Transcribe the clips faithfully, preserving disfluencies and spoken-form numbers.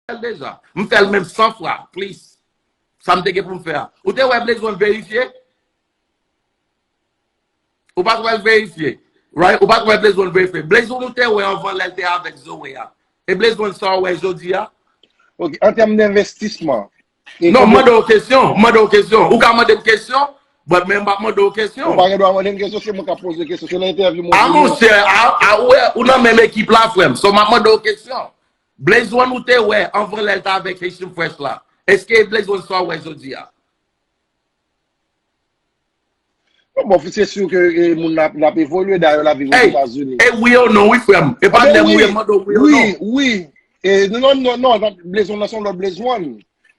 l deja. M fè l menm san fwa, plis. Sa m te gen pou m fè a. Ou te wè Blaze One verifye? Ou pa t wè l verifye. Right? Ou pa t wè Blaze One verifye. Blaze One ou te wè anvan lè l te avèk Zoe a. E Blaze One sa w wè jodi a? Ok, an tèm denvestisman. Non, m mande w kesyon. M mande w kesyon. Ou ka mande m kesyon, but men m p ap mande w kesyon. Ou pa gen dwa mande m kesyon, se mwen k ap poze kesyon. Se nan entèvyou mwen. A monchè, a, a, ou, ou nan menm ekip la, frè m. So, m ap mande w kesyon. Blaze One ou te wè anvan lè l t avèk Haitian Fresh la. Èske Blaze One sa w wè jodi a? Bon, bon, se si ke e, moun nan ap evolye, dayè l ap viv Ozetazini. E wi ou non, wi, frè m. E pa lè m wi, m mande w wi ou non. Wi, wi. E, non, non, non, non, Blaze One nan se yon lòt Blaze One.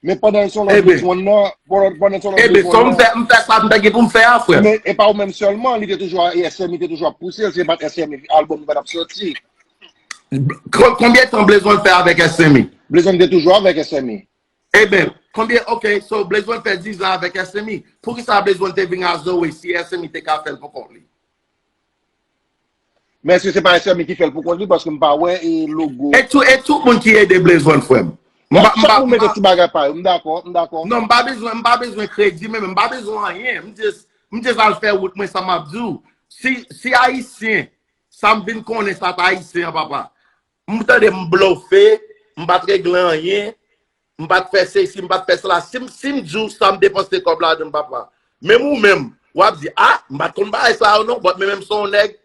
Men pandan l se yon lòt Blaze One nan, pandan l se yon lòt Blaze One nan. Ebe, so m fè, m fè sa m ta gen pou m fè a, frè m. Men e pa ou menm sèlman, li te toujou, S M I te toujou ap pouse l, se pa t S M I albòm li pa t ap sòti. Konbyen tan Blaze One fè avèk S M I? Blaze One te toujou avèk S M I. Eben, konbyen, ok, so Blaze One fè diz an avèk S M I. Poukisa Blaze One te vin a Zoe si S M I te ka fè l pou kont li? Men èske se pa S M I ki fè l pou kont li paske m pa wè e logo. E tou, e tout moun ki ede Blaze One, frè m. M pa, m pa, m pa, ti bagay pa yo, m dakò, m dakò. Non, m pa bezwen, m pa bezwen kredi, men m pa bezwen anyen. M just, m just al fè wout mwen sa m ap di w. Si, si Ayisyen, sa m vin konnen sa t Ayisyen an, papa. M tande m blofe, m pa t regle anyen, m pa t fè sesi, m pa t fè sela. Si m, si m di w sa m depanse kòb ladan l, papa. Menm ou menm, w ap di, a, m pa t konn bagay sa yo non, but men menm se yon nèg,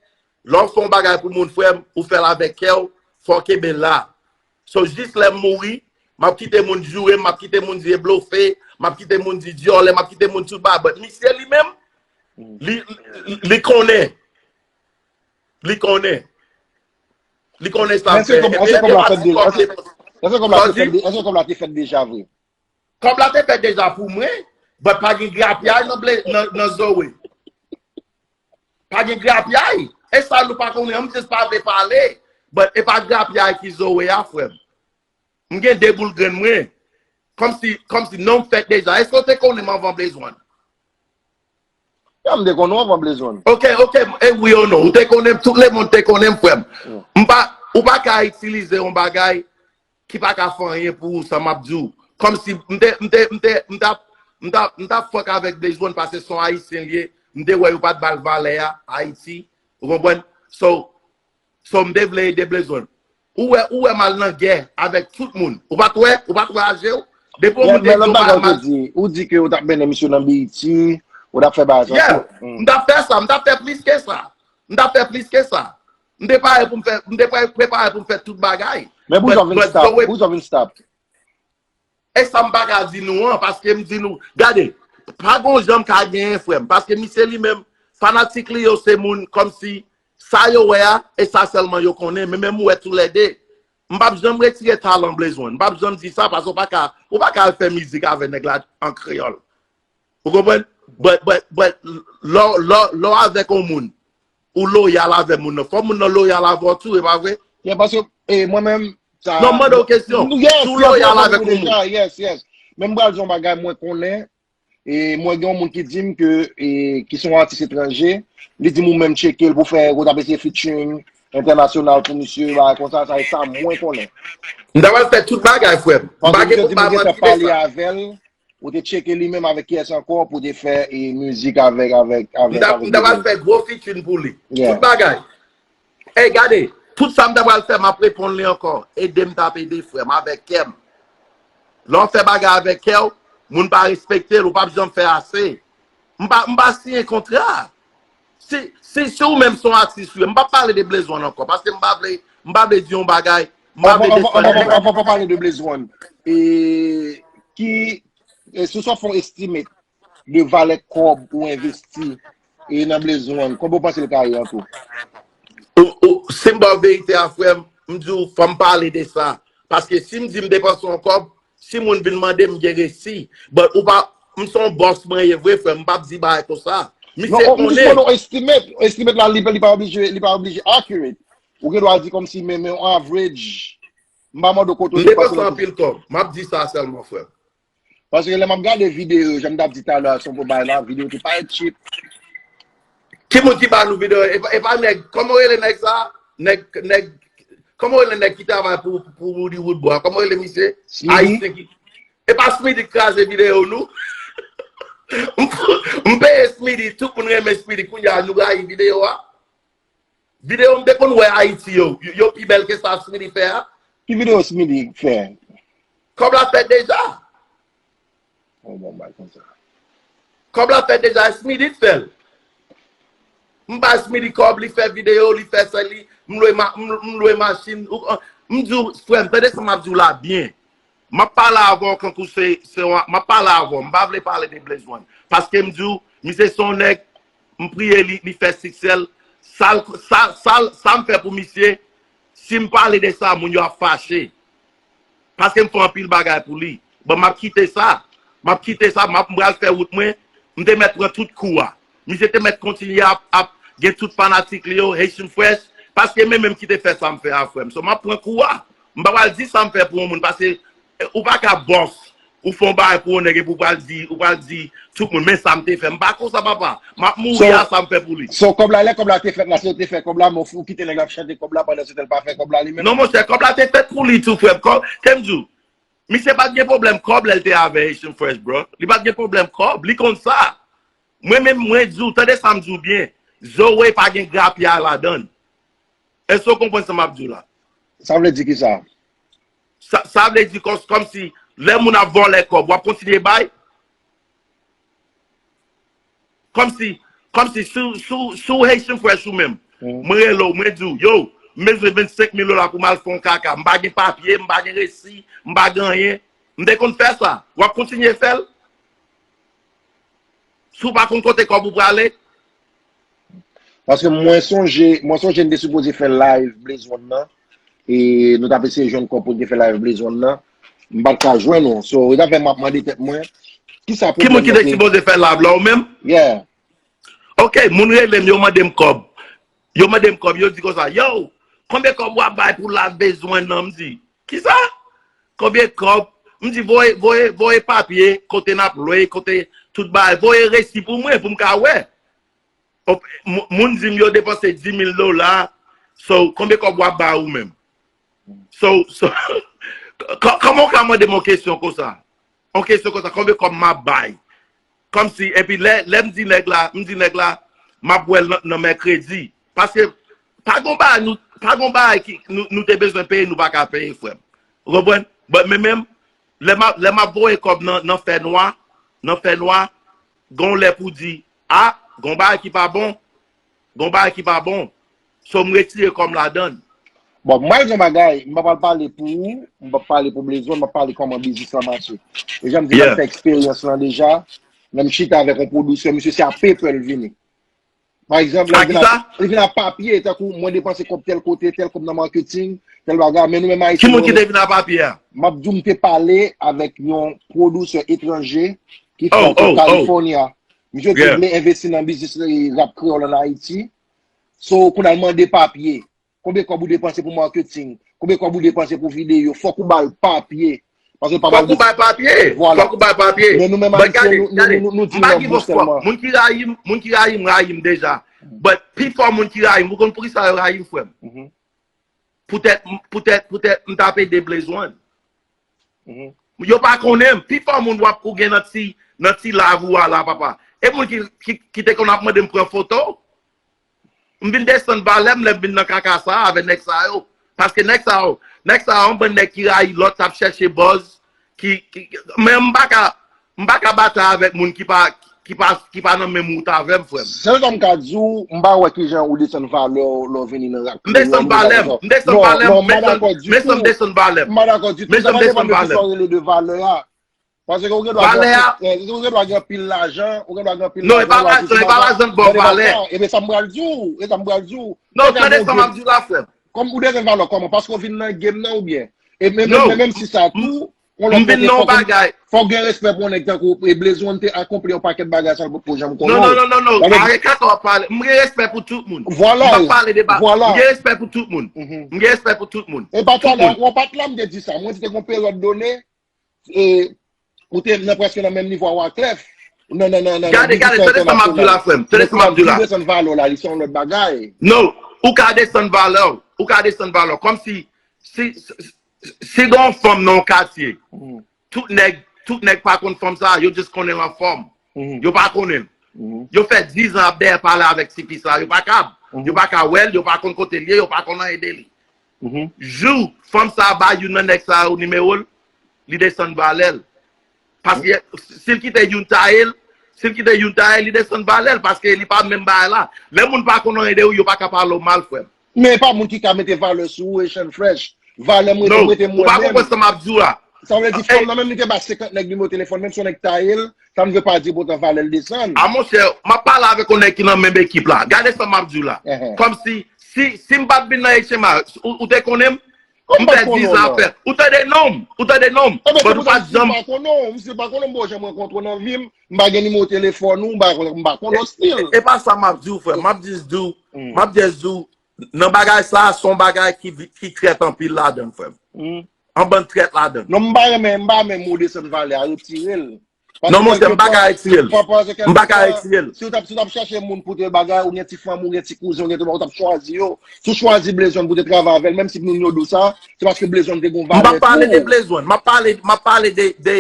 lè w fè yon bagay pou moun, frè m, ou fè l avèk kè w, fò w kenbe la. So, jis lè m mouri, m ap kite moun joure m, m ap kite moun di e blofe, m ap kite moun di dyòlè, m ap kite moun tout bagay, but misye li menm, li, li, li konnen. Li konnen. Li konnen sa l fè. Epi lè te pati kòb li. Èske kòb la te fèt de, èske kòb la te fèt deja vre? Kòb la te fèt deja pou mwen, but pa gen grapyay nan, nan, nan Zoe. Pa gen grapyay. E sa nou pa konnen, m just pa vle pale. But e pa grapyay ki Zoe a, frè m. M gen de boul grenn mwen. Kòmsi, kòmsi non m fèt deja. Èske w te konnen m anvan Blaze One? Ya, m te konnen w anvan Blaze One. Ok, ok, e wi ou non. Ou te konnen m, tout lemonn te konnen m, frè m. M pa, ou pa ka itilize yon bagay ki pa ka fè anyen pou ou, sa m ap di w. Kòmsi m te, m te, m te, m t ap, m t ap, m t ap fuck avèk Blaze One paske se yon Ayisyen l ye. M te wè yo pa t ba l valè a, Ayiti. Ou konprann? So, So, m te vle ede Blaze One. Ou wè, ou wè m al nan gè avèk tout moun. Ou pa t wè, ou pa t wè aje w? Depi yon moun te di w m al. Ou di ke ou t ap mennen misye nan Beyiti, ou t ap fè bagay sa. Yeah, m t ap fè sa, m t ap fè plis ke sa. M t ap fè plis ke sa. M te pare pou m fè, m te pre- prepare pou m fè tout bagay. Men poukisa w vin stop? Poukisa w vin stop? E sa m pa ka di nou an, paske m di nou, gade, pa gon jan m ka genyen frè m, paske misye li menm, fanatik li yo se moun kòmsi sa yo wè a, e sa sèlman yo konnen, men menm ou wè toulède. M p ap janm retire talan Blaze One, m p ap janm di sa, paske w pa ka, ou pa ka al fè mizik avè nèg la an kreyòl. Ou konprann? But, but, but, lè w, lè w, lè w avèk yon moun, ou loyal avè moun nan. Fò moun nan loyal avè w tou, e pa vre? Yeah, paske, e, mwen menm, sa. Non, m mande w kesyon. Si w loyal avèk yon moun. Yes, yes. Men m pral di yon bagay mwen konnen, e, mwen gen yon moun ki di m ke, e, ki se yon atis etranje, li di m ou menm tcheke l pou fè, ou t ap eseye featuring entènasyonal pou misye, bagay konsa, sa e sa mwen konnen. M ta pral fè tout bagay, frè m. M pa gen pwoblèm avè sa. Ou te tcheke li menm avèk kiyès ankò pou te fè e, mizik avèk, avèk, avèk, avèk. M ta pral fè gwo featuring pou li. Tout bagay. Ey, gade, tout sa m ta pral fè, m ap reponn li ankò. Ede m t ap ede frè m avèk kè m. Lè w fè bagay avèk kè w, moun pa respekte l, ou p ap janm fè ase. M pa, m pa siyen kontra. Si, si, si ou menm se yon atis, wi, m p ap pale de Blaze One ankò, paske m pa vle, m pa vle di yon bagay, m pa vle desann yon bagay. Anvan, anvan, anvan, anvan, anvan pale de Blaze One, e, ki, e, si w sot fè yon estimate de valè kòb ou envesti e nan Blaze One, konbyen w panse l ka ye an tou? Ou, ou, si m ba w verite a, frè m, m di w, fò m pale de sa. Paske si m di m depanse yon kòb, si moun vin mande m, m gen resi. But ou pa, m se yon bòs mwen ye vre, frè m, m p ap di bagay konsa. Misye konnen. Non, m jis mande w estimate. Estimate la, li, li pa oblije, li pa oblije accurate. Ou gen dwa di kòmsi, men, men yon average. M pa mande w kote w ye. M depanse anpil kòb. M ap di sa sèlman, frè m. Paske lè m ap gade videyo yo, jan m t ap di talè a, se yon bagay la, videyo te parèt cheap. Ki moun ki ba nou videyo? E pa, e pa nèg, kòman w rele nèg sa? Nèg, nèg, Kòman w rele nèg ki travay pou, pou Roody Woodboy a? Kòman w rele misye? Ayisyen ki. E pa Smithy k kraze videyo nou? M, m peye Smithy, tout moun renmen Smithy, kounye a nou rayi videyo a. Videyo m te konn wè Ayiti yo, yo, yo pi bèl ke sa Smithy fè a. Ki videyo Smithy fè? Kòb la fèt deja. Yon bon bagay konsa. Kòb la fèt deja, Smithy t fè l. M bay Smithy kòb, li fè videyo, li fè sa, li, m lwe, ma, m, m lwe machin. Ou, m di w, frè m, tande sa m ap di w la byen. M ap pale avè w kankou se, se yon, m ap pale avè w. M pa vle pale de Blaze One. Paske m di w, misye se yon nèg, m priye li, li fè siksè l. Sa l, sa, sa l, sa m fè pou misye, si m pale de sa, moun yo ap fache. Paske m fè anpil bagay pou li. Bon, m ap kite sa. M ap kite sa, m ap, m pral fè wout mwen. M te mèt pran tout kou a. Misye te mèt kontinye ap, ap gen tout fanatik li yo, Haitian Fresh. Paske men menm ki te fè sa m fè a, frè m. So, m ap pran kou a. M pa pral di sa m fè pou yon moun, paske, eh, ou pa ka bòs. Ou fè yon bagay pou yon nèg epi ou pral di, ou pral di tout moun, men sa m te fè. M pa konsa, papa. M ap mouri a sa m fè pou li. So, kòb la, lè kòb la te fèt la, se ou te fè kòb la, men ou kite nèg la ap chante kòb la pandan se tan l pa fè kòb la li menm? Non, monchè, kòb la te fèt pou li tou, frè m. Kòb, ke m di w, misye pa t gen pwoblèm kòb lè l te avè Haitian Fresh, bro. Li pa t gen pwoblèm kòb, li konn sa. Mwen menm, mwen di w, tande sa m di w byen. Zoe pa gen grapyay ladan l. Èske w konprann sa m ap di w la? Sa vle di ki sa? Sa, sa vle di kòm, kòmsi lè moun ap vòlè kòb, w ap kontinye bay? Kòmsi, kòmsi si w, si w, si w Haitian Fresh ou menm, mwen rele w, mwen di w, yo, m bezwen vennsenk mil dola pou m al fè yon kaka. M pa gen papye, m pa gen resi, m pa gen anyen. M te konn fè sa. W ap kontinye fè l? Si w pa konn kote kòb ou prale? Paske mwen sonje, mwen sonje n te sipoze fè live Blaze One nan. E nou t ap eseye jwenn kòb pou n te fè live Blaze One nan. M pa t ka jwenn ou. So, e sa fè m ap mande tèt mwen, kisa pwoblèm nan te? Ki moun ki te sipoze fè live la, ou menm? Yeah. Ok, moun rele m, yo mande m kòb. Yo mande m kòb, yo di konsa, yo, konbyen kòb w ap bay pou live Blaze One nan? M di, kisa? Konbyen kòb? M di, voye, voye, voye papye, kote n ap lwe, kote tout bagay, voye resi pou mwen, pou m ka wè. Op-, mou-, moun di m yo depanse dis mil dola. So, konbyen kòb w ap ba ou menm? So, so, kò-, kòman w ka mande m yon kesyon konsa? Yon kesyon konsa, konbyen kòb m ap bay? Kòmsi, epi lè, lè m di nèg la, m di nèg la, m ap wè l nan, nan mèkredi. Paske, pa gon bagay, nou, pa gon bagay ki, nou, nou te bezwen peye, nou pa ka peye, frè m. Ou konprann? But men menm, lè m ap, lè m ap voye kòb nan, nan fè nwa, nan fè nwa, gon lè pou di, a, gon bagay ki pa bon, gon bagay ki pa bon. So, m retire kò m ladan l. Bon, m pral di yon bagay, m pa pral pale pou ou, m p ap pale pou Blaze One, m ap pale kòman biznis lan mache. E jan m di, m fè eksperyans lan deja, lè m chita avèk yon pwodiktè, misye se a paper l vini. Pa egzanp, lè l vin a, li vin a papye, tankou mwen depanse kòb tèl kote, tèl kòb nan marketing, tèl bagay, men nou menm Ayisyen, ki moun ki te vin a papye a? M ap di w, m te pale avèk yon pwodiktè etranje ki fè California. Misye te vle envesti nan biznis rap kreyòl ann Ayiti. So, kounye a l mande papye. Konbyen kòb ou depanse pou marketing? Konbyen kòb ou depanse pou videyo? Fòk ou ba l papye. Paske l pa pral... Fòk ou bay papye. Vwala. Fòk ou bay papye. Men nou menm Ayisyen, nou, nou, nou, nou di yon mo sèlman. Moun ki rayi m, moun ki rayi m, rayi m deja. But pifò moun ki rayi m, ou konn poukisa yo rayi m, frè m? Poutèt, poutèt, poutèt m t ap ede Blaze One. Yo pa konnen m. Pifò moun w ap, ou gen nan ti, nan ti live ou a la, papa. E moun ki, ki, ki te konn ap mande m pran foto. M vin desann valè m lè m vin nan kaka sa a avè nèg sa yo. Paske nèg sa yo, nèg sa yo, yon bann nèg ki rayi lòt, k ap chèche buzz, ki, ki, men m pa ka, m pa ka batay avèk moun ki pa, ki pa, ki pa nan menm wout avè m, frè m. Sèl sa m ka di w, m pa wè kijan ou desann valè w lè w vini nan rap kreyòl. M desann valè m, m desann valè m, men san m desann valè m. M pa dakò ditou. Men san m desann valè m. M pa dakò ditou. Sa pa depann de kisa w rele de valè a. Paske ou gen dwa gen anpil, eh, ou gen dwa gen anpil lajan, ou gen dwa gen anpil lajan, non, e pa lajan, e pa lajan k ba w valè. Ebyen sa m pral di w, e sa m pral di w. Non, tande sa m ap di w la, frè m. Kòm ou desann valè w kòman? Paske w vin nan game nan oubyen? E menm, menm, menm si sa tou, yon lòt kote, fòk, fòk gen respè pou yon nèg tankou, e Blaze One te akonpli yon pakèt bagay sa l potko janm konnen. Non, non, non, non, non. Arete kaka w ap pale. M gen respè pou tout moun. Vwala. M p ap pale de ba-, m gen respè pou tout moun. M gen respè pou tout moun. E pa talè, w pa t la m te di sa. Mwen di te gen yon peryòd done, e, ou te nan, prèske nan menm nivo a Wyclef. Nan, nan, nan, nan, nan biznis entènasyonal. Gade, gade, tande sa m ap di w la, frè m. Tande sa m ap di w la. Desann valè w la, li se yon lòt bagay. Non, ou ka desann valè w. Ou ka desann valè w. Kòmsi, Si, si, si gen yon fanm nan yon katye, tout nèg, tout nèg pa konn fanm sa, yo just konnen l anfòm. Yo pa konnen l. Yo fè diz an ap dèyè pale avèk tifi sa, yo pa kab. Yo pa ka wè l, yo pa konn kote l ye, yo pa konn anyen de li. Jou fanm sa ba youn nan nèg sa yo nimewo l, li desann valè l. Paske si l kite youn taye l, si l kite youn taye l, li desann valè l, paske li pa menm bagay la. Lè moun pa konn anyen de ou, yo pa ka pale w mal, frè m. Men e pa moun ki ka mete valè sou ou, Echann Fresh. Valè m rete, non, m rete ou mwen pa menm. Konprann sa m ap di w la. Sa vle di fanm nan menm li te ba senkant nèg nimewo telefòn, menm si yon nèg taye l, sa n vle pa di poutan valè l desann. A monchè, m ap pale avèk yon nèg ki nan menm ekip la. Gade sa m ap di w la. Kòmsi, si, si m pa t vin nan H M A, ou, ou te konnen m? M fè diz an ap fè. Ou tande non m? Ou tande non m? But ou pa t janm. Misye pa konnen w, misye pa konnen m, bon, jan m rankontre w nan vi m, m pa gen nimewo telefòn ou, m pa, m pa konnen w still. E pa sa m ap di w, frè. M ap just di w, m ap just di w, nan bagay sa, se yon bagay ki, ki trèt anpil ladan l, frè m. Yon bann trèt ladan l. Non, m pa renmen, m pa renmen mo desann valè a, retire l. Non, monchè, m pa ka retire l. M pa ka retire l. Si w t ap, si w t ap chèche moun pou te bagay, ou gen ti fanmi, ou gen ti kouzen, ou gen tout, ou t ap chwazi yo. Si w chwazi Blaze One pou te travay avè l, menm si moun yo di w sa, se paske Blaze One te gen yon valè pou ou. M p ap pale de Blaze One, m ap pale, m ap pale de, de,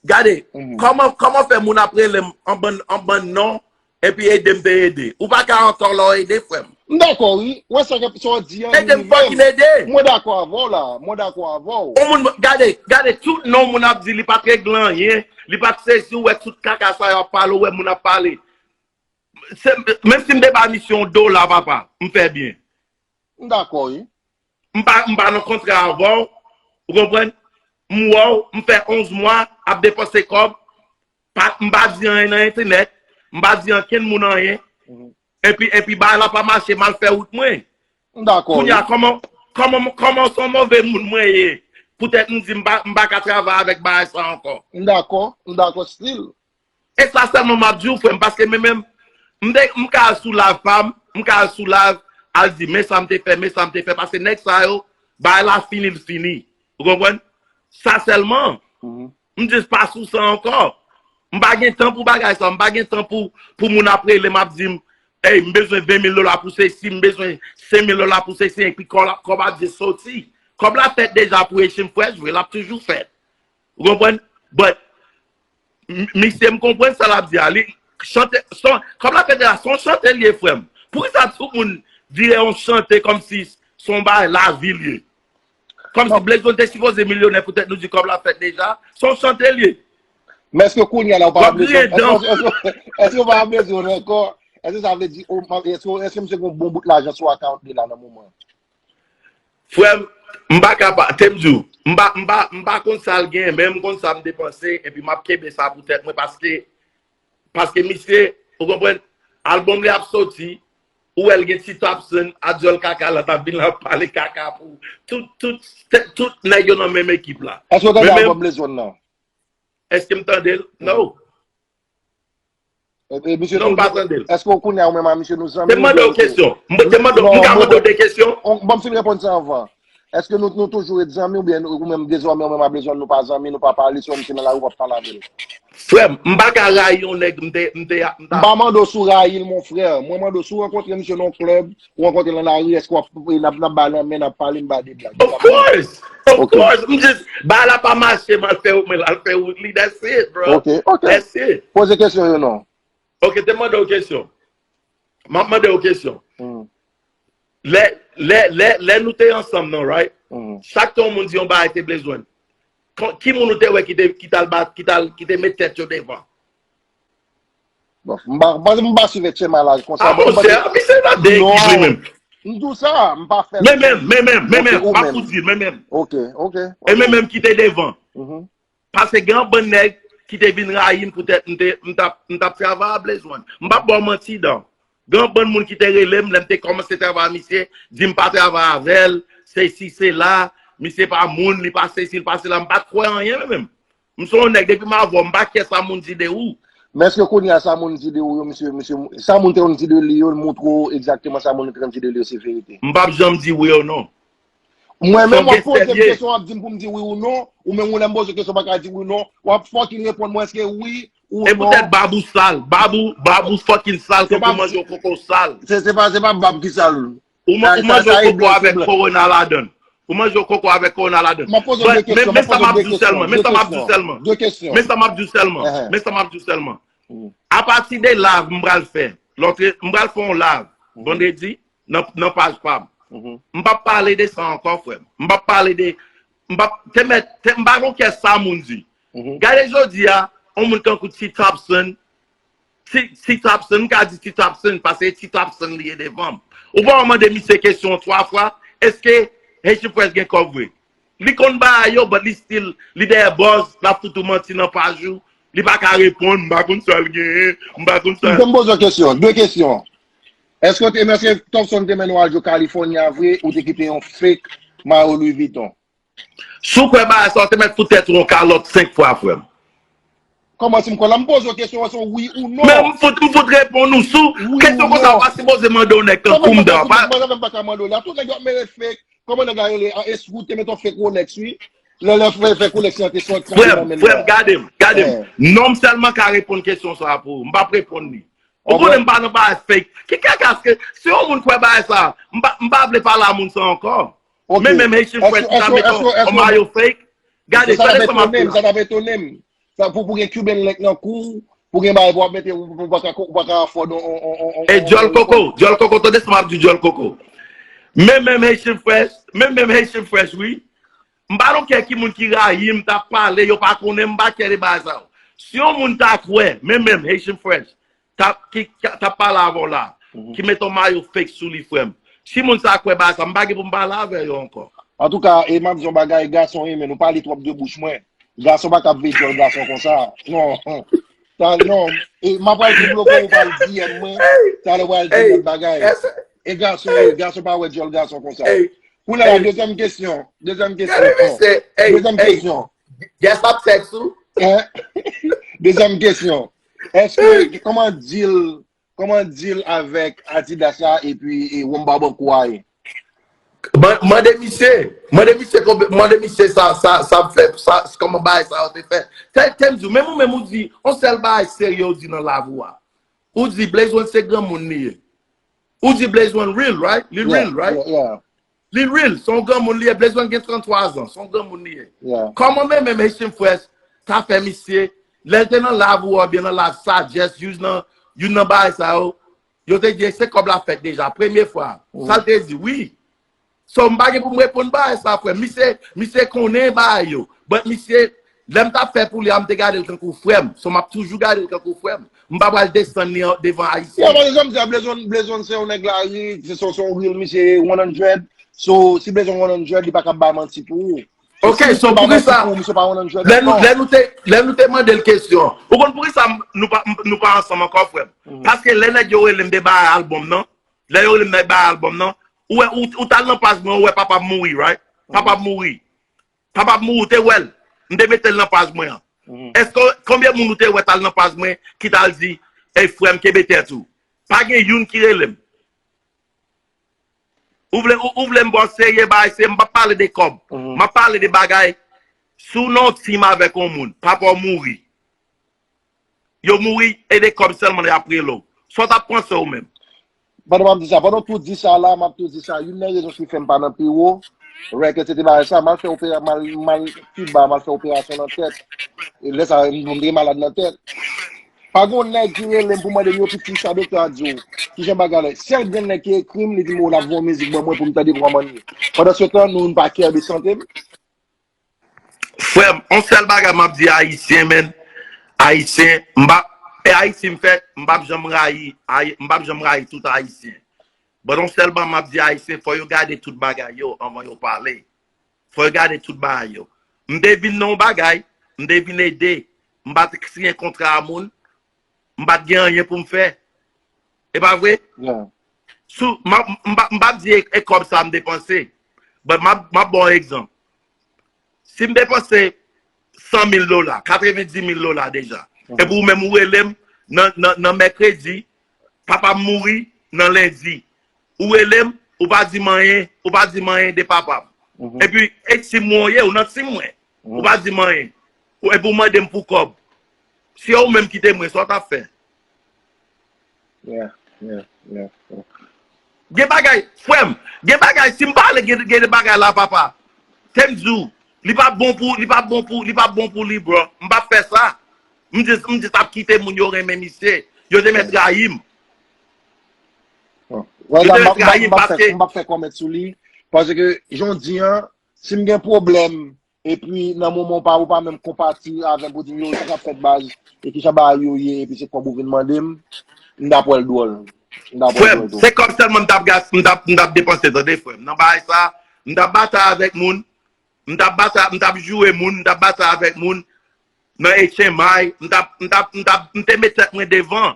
gade, kòman, kòman fè moun ap rele m an bann, an bann non, epi ede m te ede. Ou pa ka ankò lè w ede, frè m. M dakò, wi. Ou wè sa, sa w di an, ede m fucking ede. Mwen dakò avè w la. Mwen dakò avè w. Yon moun, gade, gade tout non moun ap di, li pa t regle anyen, li pa t sezi, ou wè tout kaka sa yo ap pale, ou wè moun ap pale. Se, menm si m te ba misye yon dola, papa, m fè byen. M dakò, wi. M pa, m pa nan kontra avè w, ou konprann? M wè w, m fè onz mwa ap depanse kòb, pa, m pa di anyen nan entènèt, m pa di ankenn moun anyen, epi, epi bagay la pa mache, m al fè wout mwen. M dakò, wi. Kounye a, kòman, kòman, kòman se yon move moun mwen ye, poutèt m di m pa, m pa ka travay avèk bagay sa ankò? M dakò, m dakò still. E sa sèlman m ap di w, frè m, paske men menm, m te, m ka al sou live pa m, m ka al sou live, al di, men sa m te fè, men sa m te fè, paske nèg sa yo, bagay la fini, l fini. Ou konprann? Sa sèlman. M just pa sou sa ankò. M pa gen tan pou bagay sa, m pa gen tan pou, pou moun ap rele m ap di m, ey, m bezwen ven mil dola pou sesi, m bezwen senk mil dola pou sesi, epi kòb la, kòb ap just soti. Kòb la fèt deja pou Echann Fresh, vre, l ap toujou fèt. Ou konprann? But, m-, misye, m konprann sa l ap di a. Li, chante, son, kòb la fèt la, se yon chante l ye, frè m. Poukisa tout moun vire yon chante kòmsi se yon bagay lavi l ye? Kòmsi Blaze One te sipoze milyonè poutèt nou di kòb la fèt deja. Se yon chante l ye. Men èske kounye a la ou pa Blaze One? Èske, èske, èske ou pa Blaze One ankò? Èske sa vle di, ou, èske, èske misye gen yon bon bout lajan sou account li la nan moman? Frè m, m pa ka pa, te m di w, m pa, m pa, m pa konn sa l gen, men m konn sa m depanse, epi m ap kenbe sa pou tèt mwen, paske, paske misye, ou konprann, albòm li ap soti, ou wè l gen Tito Upson, Adyòl Kaka la, t ap vin la ap pale kaka pou tout, tout, tout nèg yo nan menm ekip la. Èske w tande albòm Blaze One nan? Èske m tande l? No. E, e, misye, non, m pa tande l. Èske w konnen ou menm a misye nou zanmi? Te mande w kesyon. M te mande w, m ka mande w de kesyon? Ban m fin reponn sa anvan. Èske nou, nou toujou ret zanmi oubyen ou menm dezòmè ou menm a Blaze One nou pa zanmi, nou pa pale, si w wè misye nan lari w p ap pale avè l? Frè m, m pa ka rayi yon nèg, m te, m te, m ta. M pa mande w si w rayi l, mon frè. Mwen mande w si w rankontre misye nan yon klèb, ou rankontre l nan lari, èske w ap, n ap, n ap bay lanmen, n ap pale, n bay de blag? Of course! Of course! M just, bagay la pa mache, m al fè, mwen al fè wout li, that's it, bro. Ok, ok. That's it. Poze kesyon yo non. Ok, te mande w kesyon. M ap mande w kesyon. Lè, lè, lè, lè nou te ansanm nan, right? Chak tan yon moun di yon bagay te Blaze One, ki moun ou te wè ki te, ki t al bat, ki t al, ki te met tèt yo devan? Bon, m pa, m pa, m pa swiv H M I laj konsa. Ah, monchè, misye nan de ekip li menm. M di w sa, m pa fè. Men menm, men menm, men menm, m ap tou di l, men menm. Ok, ok. E men menm ki te devan. Paske gen yon bann nèg ki te vin rayi m poutèt m te, m t ap, m t ap travay a Blaze One. M p ap ba w manti, dan. Gen yon bann moun ki te rele m lè m te kòmanse travay a misye, di m pa travay avè l, sesi, sela, misye pa moun, li pa sesi, li pa sela. M pa t kwè anyen, men menm. M se yon nèg, depi m avè w, m pa care sa moun di de ou. Men èske kounye a sa moun di de ou yo, misye, misye, sa moun te konn di de li yo, l montre w egzakteman sa moun te konn di de li yo se verite? M p ap janm di wi ou non. Mwen menm w ap poze m kesyon, w ap di m pou m di wi ou non, ou menm ou lè m poze w kesyon w pa ka di wi non, w ap fucking reponn mwen èske wi ou non. E poutèt bab ou sal, bab ou, bab ou fucking sal, tankou manje yon koko sal. Se, se pa, se pa bab ki sal. Ou man-, ou manje yon koko avèk kowona ladan l. Ou manje yon koko avèk kowona ladan. M ap poze w de kesyon, m ap poze w de kesyon, de kesyon, de kesyon. Men sa m ap di w sèlman, men sa m ap di w sèlman, men sa m ap di w sèlman. Apati de live m pral fè, lè w te, m pral fè yon live vandredi nan, nan paj pa m. M p ap pale de sa ankò, frè m. M p ap pale de, m p ap, te mèt, te, m pa gon kè sa moun di. Gade jodi a, yon moun kankou T Topson, T, T Topson, m ka di T Topson, paske e T Topson li ye devan m. Ou pa wè mande misye kesyon twa fwa, èske Haitian Fresh gen kòb vre? Li konn bagay yo, but li still, li dèyè buzz, l ap fout ou manti nan paj ou. Li pa ka reponn, m pa konn sa l genyen, m pa konn sa. M poze w kesyon, de kesyon. Èske w te, èske Topson te mennen w al jwe California vre, ou te kite yon fake mayo Louis Vuitton? Si w kwè bagay sa, w te mèt fout tèt ou yon kalòt senk fwa, frè m. Kòman si m kwè la? M poze w kesyon an, se wi ou non. Men m fout, m fout reponn ou sou kesyon konsa, w pa sipoze mande yon nèg tankou m dan. Mwen pa ka mande w la. Tout nèg yo ap mennen fake. Kòman nèg la rele? Eskou te met yon fake Rolex, wi. Lè, lè fake Rolex lan te soti nan men l la. Frè m, gade m, gade m. Non m sèlman ka reponn kesyon sa a pou ou. M p ap reponn li. Ou konnen m pa nan bagay fake. Ki kaka ke, si yon moun kwè bagay sa, m pa, m pa vle pale a moun sa ankò. Men menm Haitian Fresh ki ta met yon, yon mayo fake. Gade, tande sa m ap di w la. Sa t ap etone m. Sa pou, pou gen Cuban link nan kou, pou gen bagay pou w ap mete, ou, ou pa ka, ou pa ka afford on, on, on, on, on. E djòl koko, djòl koko, tande sa m ap di w, djòl koko. Men menm Haitian Fresh, men menm Haitian Fresh, wi. M pa don't care ki moun ki rayi m, t ap pale, yo pa konnen m, m pa care de bagay sa yo. Si yon moun ta kwè, men menm Haitian Fresh, t ap, ki, ki, t ap pale avè w la, ki met yon mayo fake sou li, frè m. Si moun sa kwè bagay sa, m pa gen pou m pale avè yo ankò. Antouka, e m ap di yon bagay, gason renmen nou, pa li twòp de bouch mwen. Gason pa ka ap veye djòl gason konsa. Non. Sa, non. E m ap pral debloke w, ou pral D M mwen. Talè w pral di lòt bagay. E gason, e gason pa wè djòl gason konsa. Kounye a, dezyèm kesyon. Dezyèm kesyon. Dezyèm kesyon. Yes, ap sèks ou? Dezyèm kesyon. Èske, kòman deal, kòman deal avèk Adidas la epi e, Womba Banco a ye? Mande misye, mande misye, mande misye sa, sa, sa fè, sa, kòman bagay sa yo te fè. Tèl, tèl m di w, menm ou menm ou di, yon sèl bagay serye ou di nan lavi w a. Ou di Blaze One se granmoun li ye. Ou di Blaze One real, right? Li real, right? Li real, se yon granmoun li ye. Blaze One gen tranntwa zan, se yon granmoun li ye. Kòman menm menm Haitian Fresh ta fè misye, lè l te nan live ou oubyen nan live Sagesse, youn nan, youn nan bagay sa yo, yo te di se kòb la fèt deja, premye fwa. Sa l te di, wi. So, m pa gen pou m reponn bagay sa, frè. Misye, misye konnen bagay yo. But misye, lè m t ap fè pou li a, m te gade l tankou frè m. So, m ap toujou gade l tankou frè m. M pa pral desann li an, devan Ayisyen. Yo, paske jan m di a, Blaze One, Blaze One se yon nèg lari, se, se, se yon real misye one hundred. So, si Blaze One one hundred, li pa ka bay manti pou ou. Ok, so poukisa, lè nou, lè nou te, lè nou te mande l kesyon, ou konn poukisa m, nou pa, m, nou pa ansanm ankò, frè m? Paske lè nèg yo rele m de bay album nan, lè yo rele m de bay album nan, ou wè, ou, ou t al nan paj mwen, ou wè papa m mouri, right? Papa m mouri. Papa m mouri, ou te wè l. M te mete l nan paj mwen an. Èske, konbyen moun ou te wè t al nan paj mwen ki t al di, ey, frè m, kenbe tèt ou? Pa gen youn ki rele m. Ou vle, ou, ou vle m ba w serye bagay, se, m p ap pale de kòb. M ap pale de bagay, si w nan yon team avèk yon moun, papa w mouri. Yo mouri, e de kòb sèlman y ap rele w. Sa w t ap panse ou menm? Pandan m ap di sa, pandan w tou di sa la, m ap tou di sa, youn nan rezon ki fè m pa nan pi wo, rèk, etsetera, sa, m al fè opera, m al, m al Kiba, m al fè operasyon nan tèt. E lè sa, m, m te malad nan tèt. Pa gen yon nèg ki rele m pou mande m, yo, Piti, sa doktè a di w. Kijan bagay la? Sèl grenn nèg ki ekri m, li di m, o, l ap voye yon mizik ban mwen pou m tande pou m anni. Pandan se tan, nou, nou pa care de sante m. Frè m, yon sèl bagay m ap di Ayisyen, man. Ayisyen, m pa, e Ayiti m fèt, m p ap janm rayi, Ayi-, m p ap janm rayi tout Ayisyen. But yon sèl bagay m ap di Ayisyen, fò yo gade tout bagay yo anvan yo pale. Fò yo gade tout bagay yo. M te vin nan yon bagay, m te vin ede, m pa t siyen kontra a moun, m pa t gen anyen pou m fè. E pa vre? Sou, m ap, m pa, m p ap di e, e kòb sa m depanse. But m ap, m ap ba w egzanp. Si m depanse san mil dola, katrevenndis mil dola deja. Epi ou menm ou rele m nan, nan, nan mèkredi, papa m mouri nan lendi. Ou rele m, ou pa di m anyen, ou pa di m anyen de papa m. Epi, e team mwen w ye, ou nan team mwen. Ou pa di m anyen. Ou, epi ou mande m pou kòb. Si ou menm kite mwen, sa w t ap fè? Yeah, yeah, yeah, yeah. Gen bagay, frè m, gen bagay, si m pale, gen, gen de bagay la, papa. Te m di w, li p ap bon pou, li p ap bon pou, li p ap bon pou li, bro. M p ap fè sa. M jis, m jis ap kite moun yo renmen misye. Yo te mèt rayi m. Wè, la, m ap fè, m ap fè kòmèt sou li. Paske, jan w di an, si m gen pwoblèm, epi nan moman w pa, ou pa menm konpati avè m pou di m, yo, sa k ap fèt baz, e ki jan bagay yo ye, epi se kòb ou vin mande m, m t ap wè l dwòl. M t ap wè l dwòl tou. Frè m, se kòb sèlman m t ap gas, m t ap, m t ap depanse, tande, frè m. Nan bagay sa, m t ap batay avèk moun, m t ap batay, m t ap joure moun, m t ap batay avèk moun nan H M I, m t ap, m t ap, m t ap, m te met tèt mwen devan.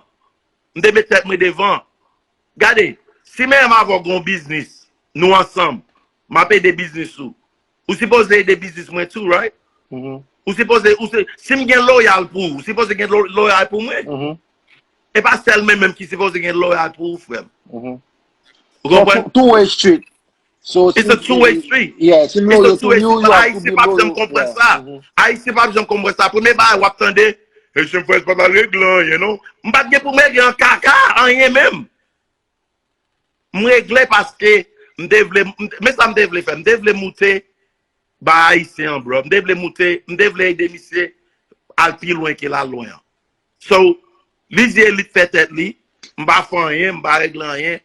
M te met tèt mwen devan. Gade, si menm avè w gen yon biznis, nou ansanm, m ap ede biznis ou. Ou sipoze ede biznis mwen tou, right? Ou sipoze, ou se, si m gen loyal pou ou, ou sipoze gen lo- loyal pou mwen. E pa sèl mwen menm ki sipoze gen loyal pou ou, frè m. Ou konprann? Two way street. So, It's a two way street. Yeah, si m loyal to you, you have to be loyal. Ayisyen p ap janm konprann sa. Ayisyen p ap janm konprann sa. Premye bagay w ap tande, Haitian Fresh pa t al regle anyen, non. M pa t gen pou m regle an kaka, anyen menm. M regle paske m te vle, men sa m te vle fè. M te vle moute ba Ayisyen an, bro. M te vle moute, m te vle ede misye al pi lwen ke l al lwen an. So, li di e li t fè tèt li, m pa fè anyen, m pa regle anyen.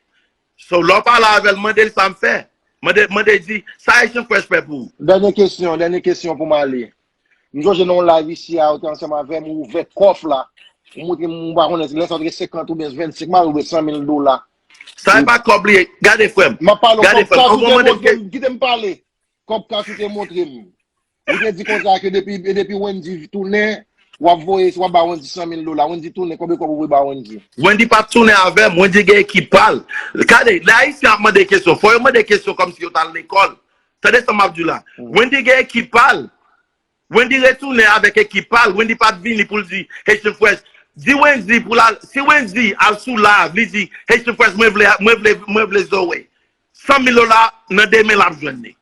So, lè w pale avè l, mande l sa m fè. Mande, mande di, sa Haitian Fresh fè pou ou? Dènye kesyon, dènye kesyon pou m ale. M sonje nan yon live isi a, ou te ansanm avè m, ou ouvè kòf la. Ou montre m, m pa konnen, lè sa w te gen senkant oubyen vennsenk, m pa oubyen san mil dola. Sa e pa kòb li ye. Gade, frè m. M ap pale w kòb sa, ou te montre m, kite m pale. Kòb kas ou te montre m. Ou te di konsa ke depi, depi Wendy tounen, w ap voye, w ap ba Wendy san mil dola. Wendy tounen, konbyen kòb ou voye ba Wendy? Wendy pa t tounen avè m, Wendy gen ekip pa l. Gade, lè Ayisyen ap mande kesyon, fò yo mande kesyon kòmsi yo t al lekòl. Tande sa m ap di w la. Wendy gen ekip pa l. Wendy retounen avèk ekip pa l. Wendy pa t vini pou l di Haitian Fresh. Di Wendy pou l al, si Wendy al sou live, li di Haitian Fresh, mwen vle, mwen vle, mwen vle Zoe. San mil dola nan de men l ap jwenn li.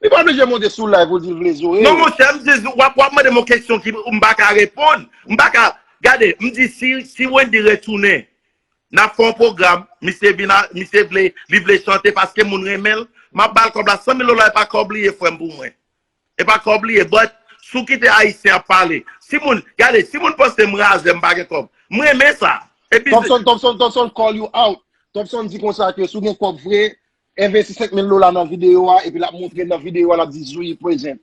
Li pa oblije monte sou live pou di l vle Zoe. Non, monchè, m jis, w ap, w ap mande m yon kesyon ki m pa ka reponn. M pa ka, gade, m di si, si Wendy retounen, n ap fè yon pwogram, misye vin a, misye vle, li vle chante paske moun renmen l, m ap ba l kòb la, san mil dola, e pa kòb li ye, frè m, pou mwen. E pa kòb li ye, but, si w kite Ayisyen ap pale, si moun, gade, si moun panse m razè, m pa gen kòb, m renmen sa. E biznis. Topson, Topson, Topson call you out. Topson di konsa ke si w gen kòb vre, envesti senk mil dola nan videyo a, epi l ap montre nan videyo a, l ap di Zoe present.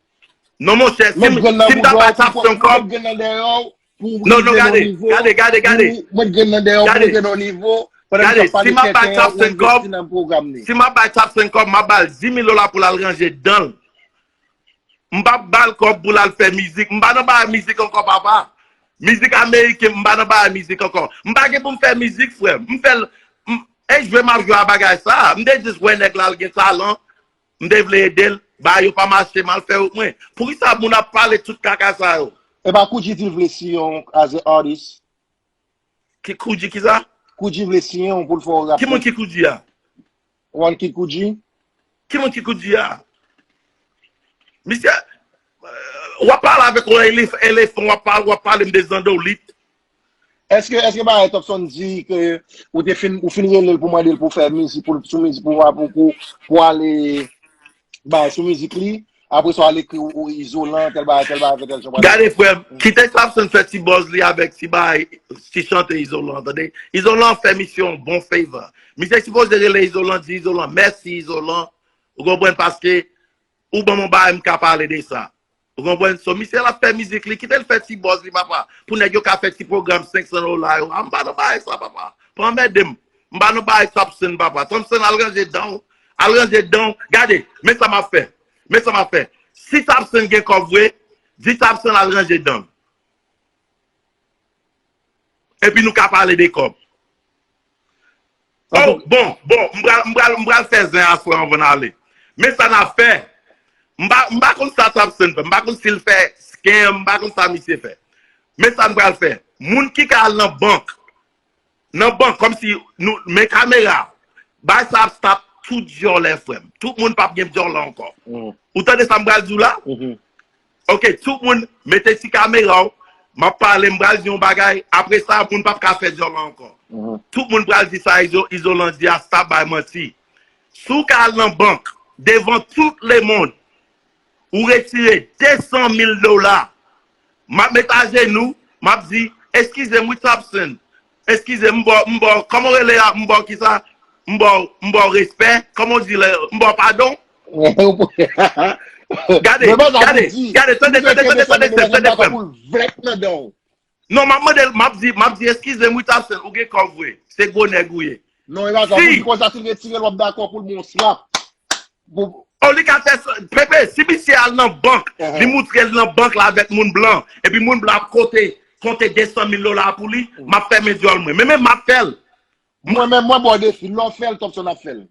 Non, monchè, si m, si m ta bay Topson kòb. Met grenn nan dèyè w pou w rive nan yon nivo. Non, non, gade, gade, gade, gade. Pou w met grenn nan dèyè w pou w rive nan yon nivo. Pandan l ap pale tenten an, ou envesti nan pwogram li. Si m ap bay Topson kòb, m ap ba l dis mil dola pou l al ranje dan l. M p ap ba l kòb pou l al fè mizik. M pa nan bagay mizik ankò, papa. Mizik ameriken, m pa nan bagay mizik ankò. M pa gen pou m fè mizik, frè m. M fè l, m, e jwe m ap jwe a bagay sa. M te jis wè nèg la, l gen talan. M te vle ede l. Bagay yo pa mache, m al fè wout mwen. Poukisa moun ap pale tout kaka sa yo? Epa Koudji di l vle siyen w as a artist. Ki Koudji kisa? Koudji vle siyen w pou l fè w rap. Ki moun ki Koudji a? One Kid Koudji. Ki moun ki Koudji a? Misye, w ap pale avèk yon elef, elefan, w ap pale, w ap pale m de zandolit. Èske, èske bagay Topson di ke ou te fin, ou fin rele l pou mande l pou fè mizik, pou, sou mizik, pou, pou, pou, pou ale bay sou mizik li? Apre sa, w al ekri ou, ou izolan, tèl bagay, tèl bagay, tèl jan. Gade, frè m, kite Topson fè ti buzz li avèk ti bagay, ti chante izolan, tande? Izolan fè misye yon bon favor. Misye sipoze rele izolan, di izolan, mèsi izolan. Ou konprann? Paske ou ban m yon bagay, m ka pale de sa. Ou konprann? So, misye l ap fè mizik li, kite l fè ti buzz li, papa. Pou nèg yo ka fè ti pwogram senk san dola yo. A, m pa nan bagay sa, papa. Pa anmède m. M pa nan bagay Topson, papa. Topson, al ranje dan w. Al ranje dan w. Gade, men sa m ap fè. Men sa m ap fè. Si Topson gen kòb vre, di Topson al ranje dan l. Epi nou ka pale de kòb. Oh, bon, bon, m pral, m pral, m pral fè zen aswè anvan n ale. Men sa n ap fè. M pa, m pa konn sa Topson fè. M pa konn si l fè scam, m pa konn sa misye fè. Men sa n pral fè. Moun ki ka al nan bank, nan bank, kòmsi nou, men kamera, bay sa ap stop tout dyòlè, frè m. Tout moun p ap gen dyòlè ankò. Ou tande sa m pral di w la? Ok, tout moun mete ti kamera w, m ap pale, m pral di yon bagay, apre sa, moun p ap ka fè dyòlè ankò. Tout moun pral di sa Izo-, Izolan di a, stop bay manti. Si w ka al nan bank, devan tout lemonn, ou retire de san mil dola. M ap met ajenou, m ap di, eskize m wi Topson. Eskize m, m ba w, m ba w, kòman w rele a, m ba w kisa? M ba w, m ba w respè, kòman w di lè, m ba w padon? Gade, gade, gade, tande, tande, tande, tande, tande, tande, frè m. Non, m ap mande l, m ap di, m ap di, eskize m wi Topson, ou gen kòb vre. Se gwo nèg ou ye. Non, e pa sa, pou di konsa, si l retire l, w ap dakò pou l bon slap. Bon. Oh, li ka fè sa, Pepe, si misye al nan bank, li moutre l nan bank la avèk moun blan, epi moun blan ap konte, konte de san mil dola pou li, m ap fèmen dyòl mwen. Men menm m ap fè l. Mwen menm, mwen ba w defi, lè w fè l, Topson ap fè l.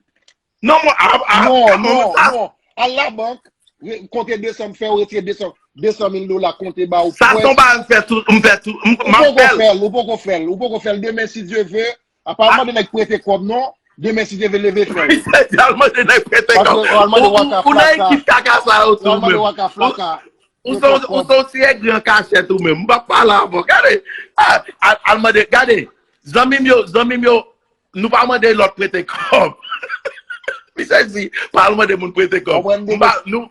Non, mwen, a, a, non, non, non. Al labank, re- konte de san, fè yo retire de san, de san mil dola, konte ba ou. Sa se yon bagay m fè tou, m fè tou, m, m ap fè l. Ou poko fè l, ou poko fè l, ou poko fè l. Demen, si Dye ve, apa al mande nèg prete kòb, non. Demen, si Dye ve, leve fè l. Misye di al mande nèg prete kòb. Ou, ou, ou nan ekip kaka sa yo tou menm. Ou se, ou se yon ti egri an kachèt ou menm. M p ap pale avè w. Gade, al, al mande, gade, zanmi m yo, zanmi m yo, nou pa mande lòt prete kòb. Misye di, pa al mande moun prete kòb. M pa, nou,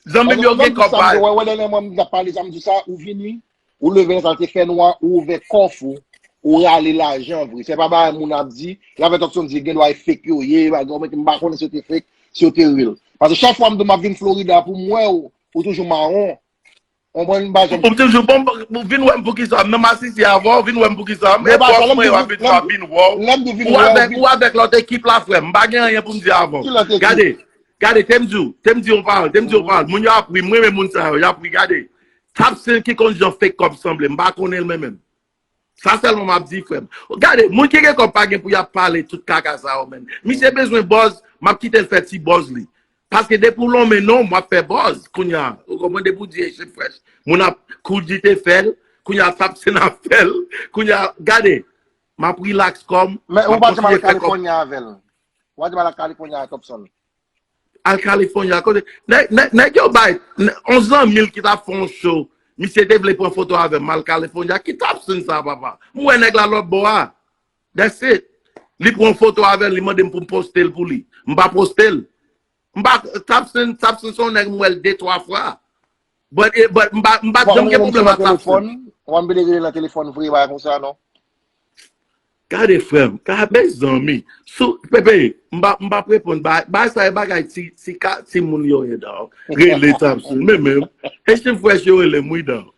zanmi m yo gen kòb pa. Wè, wè, dènye mwa m t ap pale, sa m di sa, ou vini, ou leve nan sa l te fè nwa, ou ouvè kòf ou, ou rale lajan vre. Se pa bagay moun ap di, lè avè Topson di, gen dwa e fake yo ye, bagay, men m pa konnen si yo te fake, si yo te real. Paske chak fwa m di m ap vin Florida pou m wè w, ou toujou mawon. Konprann, m pa janm. Ou toujou bon, ou vin wè m poukisa? M nan masisi avè w, vin wè m poukisa? E bòs mwen yo ap vin, ap vin wè w. Ou avèk, ou avèk lòt ekip la, frè m. M pa gen anyen pou m di avè w. Gade, gade, te m di w, te m di w yon pawòl, te m di w yon pawòl. Moun yo ap ri, m renmen moun sa yo, y ap ri, gade. Topson ki konn jan fake kòb sanble, m pa konnen l mwen menm. Sa sèlman m ap di, frè m. Gade, moun ki gen kòb pa gen pou y ap pale tout kaka sa yo, menm. Misye bezwen buzz, m ap kite l fè ti buzz li. Paske depi w lonmen non w, w ap fè buzz. Kounye a, ou konprann, depi w di Haitian Fresh, moun ap, Koudji te fè l, kounye a Topson ap fè l, kounye a, gade, m ap relax kò m, m ap kontinye fè kòb. Men ou pa janm al California avè l. Ou pa janm al California avè Topson. Al California, kote, nèg, nèg, nèg yo bay, nè- yon zanmi l ki t ap fè yon show, misye te vle pran foto avè m, al California, ki Topson sa, papa? M wè nèg la lòt bò a. That's it. Li pran foto avè l, li mande m pou m poste l pou li. M pa poste l. M pa, Topson, Topson se yon nèg m wè l de twa fwa. But, eh, but m pa, m pa janm gen pwoblèm ak Topson. Ou pa vle rele nan telefòn vre, bagay konsa, non? Gade, frè m, gade, mezanmi. Sou, Pepe, m pa, m p ap reponn. Bagay, bagay sa, e bagay ti, ti ka, timoun yo ye, dawg. Rele Topson, men menm. Haitian Fresh yo rele m, wi, dawg.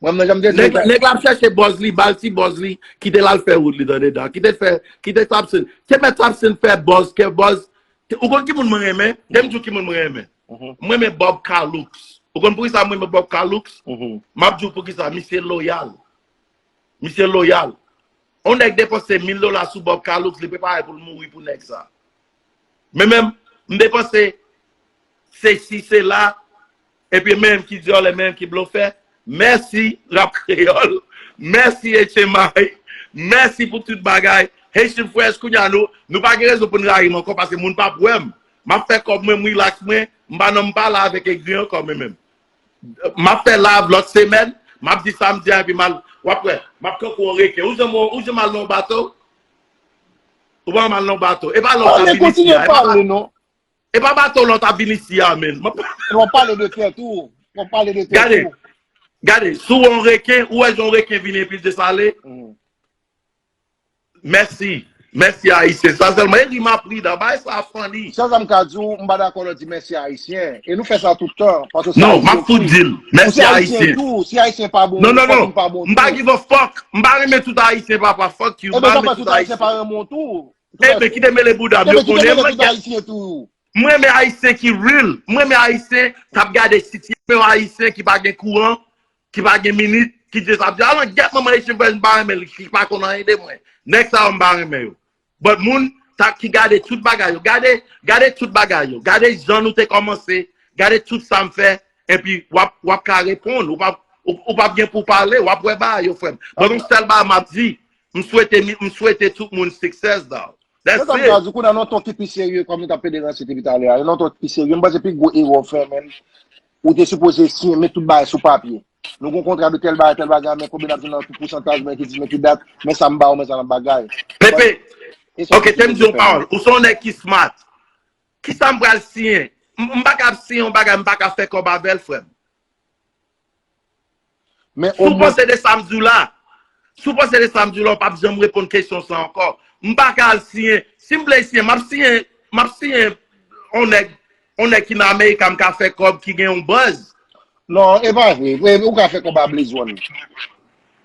Mwen, mwen, janm te di. Nèg, nèg la ap chèche buzz li, ba l ti buzz li, kite l al fè wout li, tande, dawg. Kite fè, kite Topson. Te mèt Topson fè buzz, ke buzz. Te- Ou konn ki moun mwen renmen? Te m di w ki moun mwen renmen. Mwen renmen Bob Calux. Ou konn poukisa mwen renmen Bob Calux? M ap di w poukisa. Misye loyal. Misye loyal. Yon nèg depanse mil dola sou Bob Calux, li prepare pou l mouri pou nèg sa. Men menm, m depanse sesi, sela, epi menm ki dyòlè, menm ki blofè. Mèsi, Rap Kreyòl. Mèsi, H M I. Mèsi pou tout bagay. Haitian Fresh, kounye a nou, nou pa gen rezon pou n rayi m ankò, paske moun p ap wè m. M ap fè kòb mwen, m relax mwen, m pa nan m pale avèk egri ankò, men menm. M ap fè live lòt semèn, m ap di sa m di a, epi m al, w ap wè, m ap kankou yon reken. Ou janm, ou janm al nan yon bato? Ou pa janm al nan yon bato? E pa lè w t ap vin isi a, e pa, e pa bato lè w t ap vin isi a, menm. W ap pale de tèt ou, w ap pale de tèt ou. Gade, gade, si w wè yon reken, ou wè jan yon reken vini epi l desale? Mèsi. Mèsi Ayisyen. Sa sèlman. E ri m ap ri dan. Bagay sa funny. Sèl sa m ka di w, m pa dakò lè w di mèsi Ayisyen. E nou fè sa tout tan. Paske se Ayisyen. Non, m ap fout di l. Mèsi Ayisyen. Ou se Ayisyen tou. Si Ayisyen pa bon, non, non, non. M pa give a fuck. M pa renmen tout Ayisyen, papa. Fuck you. M pa renmen tout Ayisyen. Ebyen, kite mele bouda m. Yo konnen m renmen Ayisyen tou. M renmen Ayisyen ki real. M renmen Ayisyen k ap gade sitiyasyon. M renmen Ayisyen ki pa gen kouran, ki pa gen minit, ki just ap di, "Alan, gèt manman Haitian Fresh, m pa renmen l, ki pa konn anyen de mwen." Nèg sa yo, m pa renmen yo. But moun sa ki gade tout bagay yo, gade, gade tout bagay yo, gade jan nou te kòmanse, gade tout sa m fè, epi w ap, w ap ka reponn, ou p ap, ou, ou p ap gen pou pale, w ap wè bagay yo, frè m. But yon sèl bagay m ap di, m swete, m swete tout moun success, dawg. That's it. Se sa m ta di, kounye a, nan yon ton ki pi serye, kòm nou t ap pede ranse depi talè a, nan yon ton ki pi serye, m panse pi gwo erè w fè, menm, ou te sipoze siyen, met tout bagay sou papye. Nou gen yon kontra de tèl bagay, tèl bagay, men konbyen n ap jwenn nan pousantaj, men ki di, men ki dat, men sa m ba w, men sa m ap bagay. Pepe, ok, te m di yon pawòl. Ou se yon nèg ki smart. Kisa m pral siyen? M m pa ka ap siyen yon bagay, m pa ka fè kòb avè l, frè m. Men Si w omwen, panse de sa m di w la, si w panse de sa m di w la, w p ap janm reponn kesyon sa ankò. M pa ka al siyen. Si m vle siyen, m ap siyen, m ap siyen yon nèg, yon nèg ki nan Amerika, m ka fè kòb, ki gen yon buzz. Non, e pa vre. Ou ka fè kòb a Blaze One.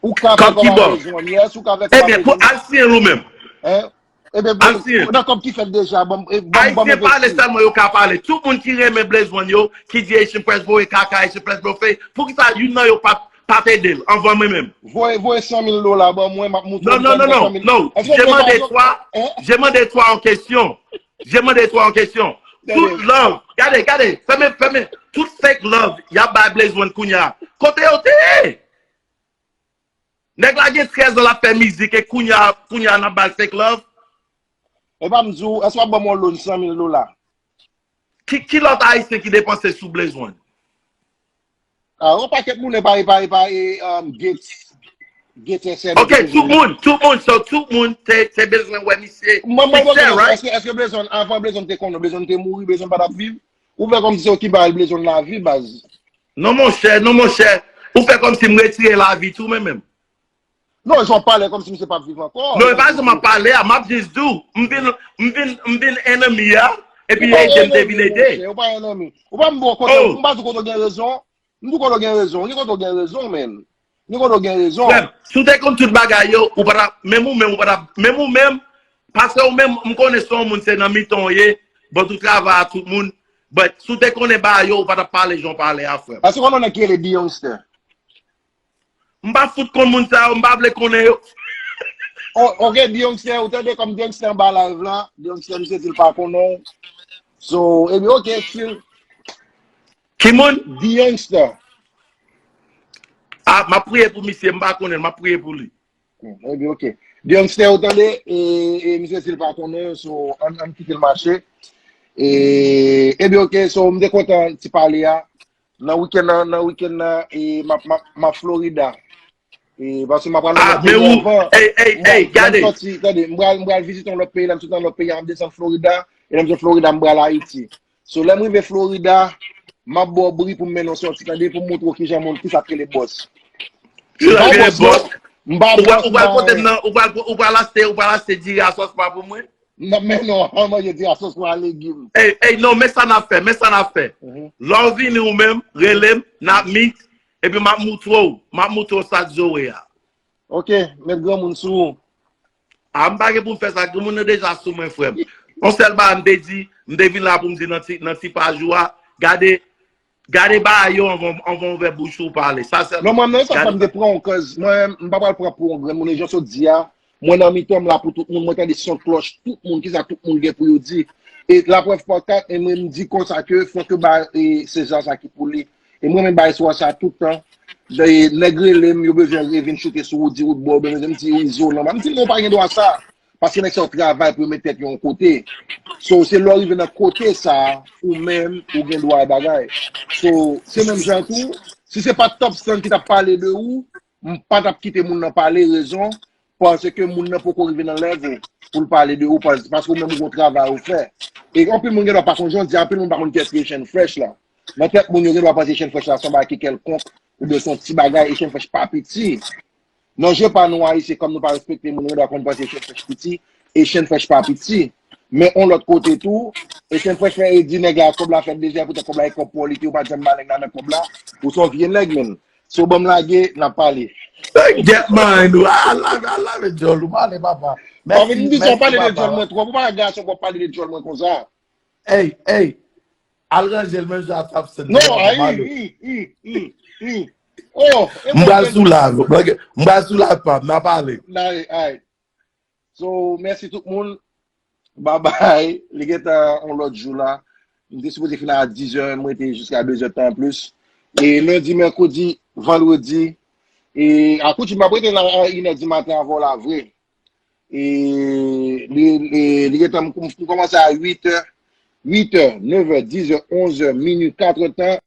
Ou ka fè Kòb ki kòb a bò? Blaze One, yes, ou ka fè kòb a Ebyen, pou Blaze One. al siyen l ou menm. Hein? Ebyen, Al siyen. Nan kòb ki fèt deja, ban m, eh, ban m, ban m Ayisyen pale envesti. Sèlman yo ka pale. Tout moun ki renmen Blaze One yo, ki di Haitian Press voye kaka, Haitian Press voye fake. Poukisa youn nan yo pa, pa t ede l anvan mwen menm? Voye, voye san mil dola ban mwen, m ap moutre Non, non, non, non, non. J'ai demandé toi, j'ai demandé toi en question. J'ai demandé toi en question. Tout love, gade, gade, fèmen, fèmen. Tout fake love, y ap bay Blaze One kounye a. Kote yo te ye? Nèg la gen trèz an l ap fè mizik e kounye a, kounye a n ap ba l fake love. E pa m di w, èske w ap ban m yon loan san mil dola? Ki, ki lòt Ayisyen ki depanse sou Blaze One? Ah, yon pakèt moun e pa, e pa, e pa, e, um, Gates, Gates S M. Ok, tout moun, tout moun, so tout moun te, te bezwen wè misye. Mwen, mwen, Fixer, mwen, right? Èske, èske Blaze One, avan Blaze One te konnen, Blaze One te mouri, Blaze One pa t ap viv? Ou fè kòmsi se ou ki ba Blaze One lavi, baz. Non, monchè, non, monchè. Ou fè kòmsi m retire lavi tou, men menm. Non, jan w pale kòmsi misye p ap viv ankò. Non, e pa jan m ap pale a, m ap jis di w, m vin, m vin, m vin enemy a, epi ede m te vin ede. Ou pa enemy. Ou pa m bon kote, Oh. M pa di kote w gen rezon. M di kote w gen rezon. Gen kote w gen rezon, men. Gen kote w gen rezon. Frè m, si w te konn tout bagay yo, ou pa t ap, menm ou menm, ou pa t ap, menm ou menm, paske ou menm, m konnen se yon moun, se nan mitan w ye, bon, tout travay a tout moun, but si w te konnen bagay yo, ou pa t ap pale jan w pale a, frè m. Paske konnen nèg ki rele The Youngster. M pa fout konn moun sa yo, m pa vle konnen yo. Oh, ok, The Youngster, ou tande kòm The Youngster anba live la. The Youngster, misye di l pa konnen w. So, epi ok, still. Ki moun? The Youngster. Ah, m ap priye pou misye, m pa konnen l, m ap priye pou li. Epi ok. The Youngster, ou tande, e, e misye di l pa konnen w, so, ann, ann kite l mache. E, epi ok, so, m te kontan ti pale a. Nan wikenn nan, nan wikenn nan, e, m ap, m ap, m ap Florida. E, paske m ap pral nan Ah, lòt peyi men ou, anvan. ey, ey, ey, gade. Sòti, tande, m pral, m pral vizite yon lòt peyi, lè m sot nan lòt peyi a, m desann Florida, e lè m sot Florida, m pral Ayiti. So, lè m rive Florida, m ap ba w bri pou m mennen w sòti, tande, pou m montre w kijan moun, kisa k rele bòs. Kisa k rele bòs? M pa Ou pral, bòs, ou pral m pote m pa nan, ou pral, ou pral achte, ou pral achte diri a sòs pa pou mwen? Non, men non, an manje diri a sòs pa legim. Ey, ey, non, men sa n ap fè, men sa n ap fè. Lè w vini ou menm, rele m, n ap meet, epi m ap moutre w, m ap moutre w sa k Zoe a. Ok, met granmoun sou ou. Ah, m pa gen pou m fè sa, granmoun nan deja sou mwen, frè m. Yon sèl bagay m te di, m te vin la pou m di nan ti, nan ti paj ou a, gade, gade bagay yo anvan, anvan w ouvè bouch ou pale. Sa sèl. Non, mwen menm, sa fè m te pran w, cause mwen, m pa pral pran pou yon granmoun, e jan w sot di a, mwen nan mitan, m la pou tout moun, mwen tande son klòch tout moun, kisa tout moun gen pou yo di. E laprèv pa kat, e mwen m di konsa ke fòk yo ba e Seza sa ki pou li. E mwen menm bay espwa sa tout tan. Nèg rele m, yo bezwen revin choute sou Roody Roodboy, oubyen m di yo izolan. M di non, pa gen dwa sa. Paske nèg sa yo travay pou yo met tèt yo yon kote. So, se lè w rive nan kote sa, ou menm, ou gen dwa bagay. So, se menm jan tou, si se pa t Top Stand ki t ap pale de ou, m pa t ap kite moun nan pale, rezon, paske moun nan poko rive nan level pou l pale de ou, pas-, paske ou menm ou gon travay ou fè. E anpil moun gen dwa pa konn, jan w di, anpil moun pa konn kiyès ki Echann Fresh la. Nan tèt moun yo gen dwa panse Echann Fresh la se yon bagay ki kèlkonk, oubyen se yon ti bagay, Echann Fresh pa piti. Nan je pa nou Ayisyen, kòm nou pa respekte moun, nou gen dwa konn panse Echann Fresh piti, Echann Fresh pa piti. Men yon lòt kote tou, Echann Fresh fè e di nèg la, kòb la fèt deja, poutèt kòb la e kòb pa w li te, ou pa t janm ba nèg la nan kòb la, ou se yon vye nèg, menm. Si w ban m lage, n ap pale. Get mine, ou. I love, I love it, Jol. Ou pale, papa. Mèsi, m di sa, w pale de djòl mwen twòp. Ou pa gason pou w pale de djòl mwen konsa. Ey, ey. Al ranje l menm jan a Top Stand. Non, ayi, i, i, i, i. Oh, e M pral mwen sou live. M pral sou live, pa m nan pale. Ayi, ayi. So, mèsi tout moun. Babay. Li gentan yon lòt jou la. M te sipoze fin a dizè, mwen te jiska dezè tan plis. E lendi, mèkredi, vandredi, e akoutim m ap rete la a inè di maten avè w la vre. E li, li, li gentan, m, m kòmanse a uit è, uit è, nèf è, dizè, onz è, minui, katrè tan.